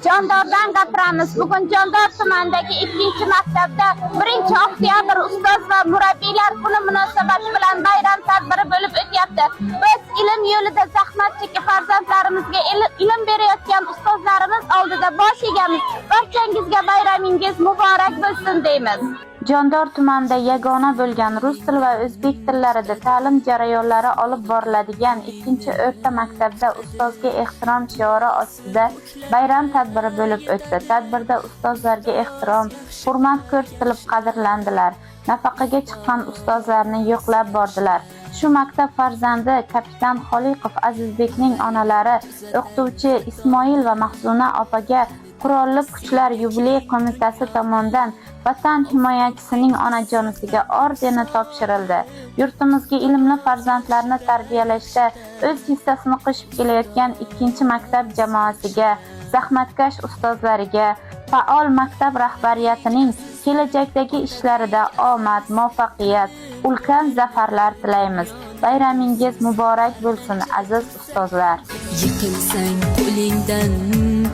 Jondordan gapiramiz. Bugun Jondor tumanidagi ikkinchi maktabda 1 oktyabr ustoz va murabbiylar kuni munosabati bilan bayram tadbiri bo'lib o'tyapti. Biz ilm yo'lida zahmat chekib farzandlarimizga ilm berayotgan ustozlarimiz oldida bosh egamiz. Barchangizga bayramingiz muborak bo'lsin deymiz. Jondor tumanida yagona bo'lgan rus tili va o'zbek tillarida ta'lim jarayonlari olib boriladigan ikkinchi o'rta maktabda "Ustozga ehtirom" shiori ostida bayram tadbiri bo'lib o'tdi. Tadbirda ustozlarga ehtirom, hurmat ko'rsatilib qadrlandilar. Nafaqaga chiqqan ustozlarni yo'qlab bordilar. Shu maktab farzandi kapitan Xoliqov Azizbekning onalari o'qituvchi Ismoil va Mahzuna opaga Qurolli Kuchlar yubiley qo'mitasi tomonidan Vatan himoyachisining onajonisiga ordeni topshirildi. Yurtimizga ilmli farzandlarni tarbiyalashda o'z hissasini qo'shib kelayotgan ikkinchi maktab jamoasiga, zahmatkash ustozlariga, faol maktab rahbariyatining kelajakdagi ishlarida omad, muvaffaqiyat, ulkan zafarlar tilaymiz. Bayramingiz muborak bo'lsin, aziz ustozlar. Yiqilsang qo'lingdan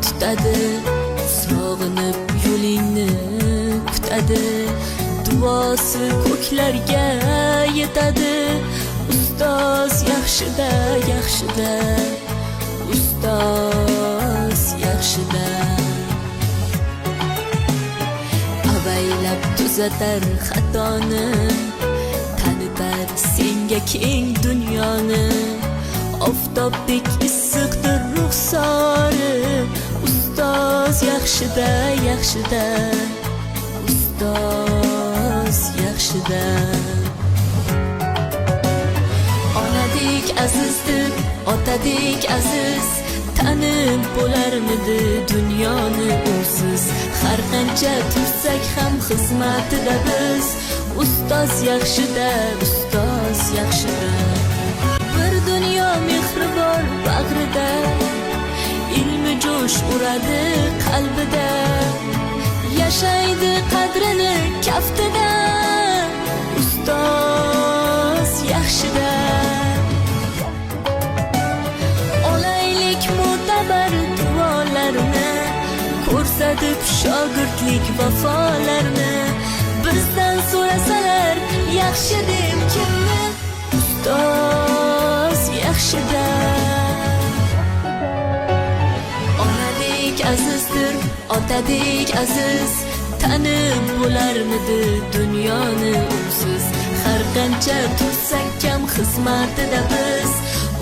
tutadi, sog'inib yo'lingni kutadi, duosi ko'klarga yetadi. Ustoz yaxshida, yaxshida, ustoz yaxshida. Avaylab tuzatar xatoni, tanitar senga keng dunyoni. Oftobdek issiqdir ruxsori. Ustoz yaxshida, yaxshida, ustoz yaxshida. Onadek azizdir, otadek aziz, tanib bo'larmidi dunyoni usiz? Har qancha tursak ham xizmatida biz. Ustoz yaxshida, ustoz yaxshida. Bir dunyo mehri bor bag'rida, ilmi jo'sh uradi qalbida, yashaydi qadrini kaftida. Ustoz yaxshida. Olaylik mo'tabar duolarni, ko'rsatib shogirdlik vafolarni. Bizdan so'rasalar yaxshi deb kimni, ustoz yaxshida. Onadek azizdir, otadek aziz, tanib bo'larmidi dunyoni usiz? Har qancha tursak kam xizmatida biz.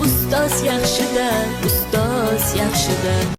Ustoz yaxshida, ustoz yaxshida.